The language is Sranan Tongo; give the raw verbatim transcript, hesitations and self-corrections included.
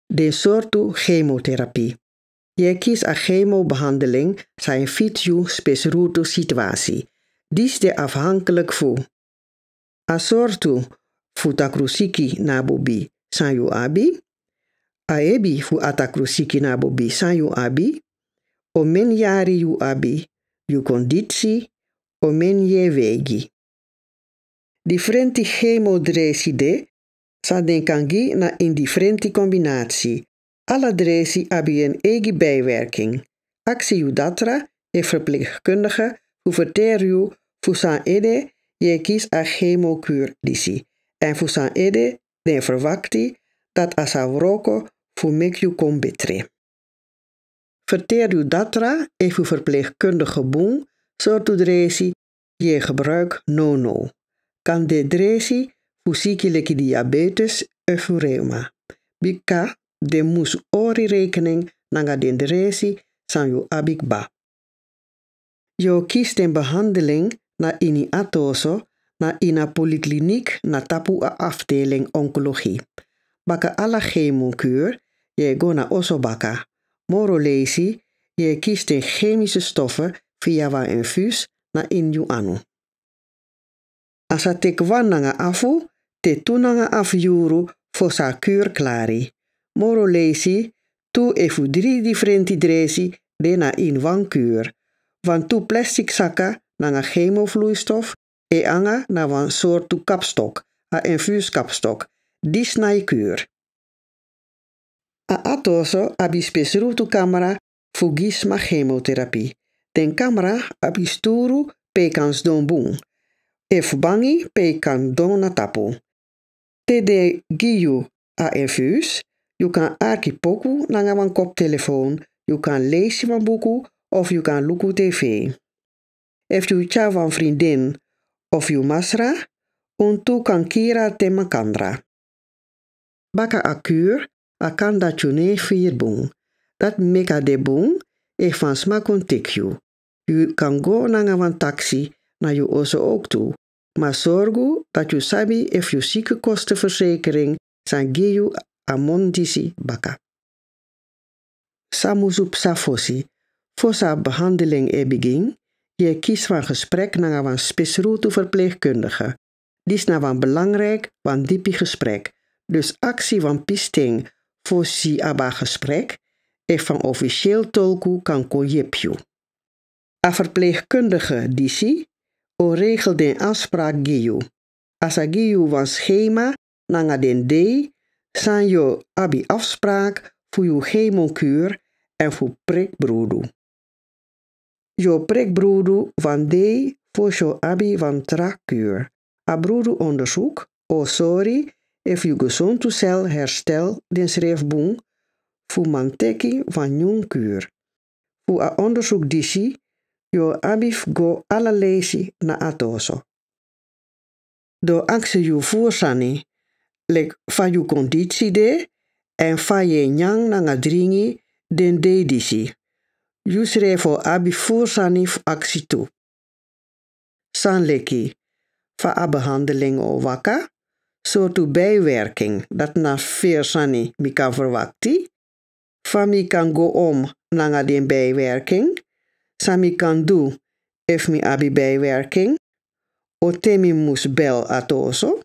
Den sortu chemotherapie. Yu e kisi a chemobehandeling san e fiti yu spesrutu situasi. Disi de afhankelijk fu a sortu fu takrusiki na bobi san yu abi, a ebi fu a takrusiki na bobi san yu abi, o men yari yu abi, yu konditsi, o men yu e weigi. Difrenti chemodresi de san den kan gi na ini difrenti kombinasi. Ala dresi abi en eigi bijwerking. Aksi yu datra e verpleegkundige fu verteri yu fu san ede yu e kisi a chemokuur disi, èn fu san ede den e verwakti dati a sa wroko fu meki yu kon betre. Verteri yu datra efu verpleegkundige bun sortu dresi yu e gebruiki nownow. Kan de dresi fu siki leki diabetes efu reuma. Bika den musu hori rekening nanga den dresi san yu abi kba. Yu o kisi den behandeling na ini atoso, na ini a poliklinik na tapu a afdeling onkologi. Baka ala chemokuur yu e go na oso baka. Moro leisi yu e kisi den chemische stoffe via wan infus na ini yu anu. A sa teki wan nanga afu te tu nanga afu yuru fosi a kuur klari. Moro leisi tu efu dri difrenti dresi de na ini wan kuur. Wan tu plastik saka nanga chemovloeistof e anga na wan sortu kapstok, a infuuskapstok, disi na yu kuur. A atoso abi spesrutu kamera fu gi sma chemotherapie. Den kamera abi sturu pe yu kan sidon bun efu bangi pe yu kan don na tapu. Te den gi yu a infus, yu kan arki poku nanga wan koptelefoon, yu kan leisi wan buku of yu kan luku tv. Efu yu tyari wan vriendin of yu masra, un tu kan kiri a ten makandra. Baka a kuur, a kan dati yu no e firi bun. Dati meki a de bun efu wan sma kon teki yu. Yu kan go nanga wan taksi na yu oso owktu, ma sorgu dati yu sabi efu yu sikekostenverzekering sa gi yu a moni disi baka. San musu psa fosi? Fosi a behandeling e bigin, yu e kisi wan gesprek nanga wan spesrutu verpleegkundige. Disi na wan belangrijk, wan dipi gesprek. Dus aksi wan pisten fosi abi a gesprek efu wan officieel tolku kan kon yepi yu. A verpleegkundige disi o regel den afspraak gi yu. A sa gi yu wan schema nanga den dei san yu o abi afspraak fu yu chemokuur èn fu prikbrudu. Yu o prikbrudu wan dei fosi yu o abi wan tra kuur. A brudu onderzoek o sori efu yu gesontu cel herstel densrefi bun fu man teki wan nyun kuur. Fu a onderzoek disi yu o abi fu go ala leisi na atoso. Den o aksi yu furu sani, leki fa yu konditsi de èn fa yu e nyan nanga dringi den dei disi. Yusrefi o abi furu sani fu aksi tu. San leki fa a behandeling o waka, sortu bijwerking, dati na feri sani mi kan verwakti, fa mi kan go om nanga den bijwerking, san mi kan du efu mi abi bijwerking, o ten mi mus bel atoso,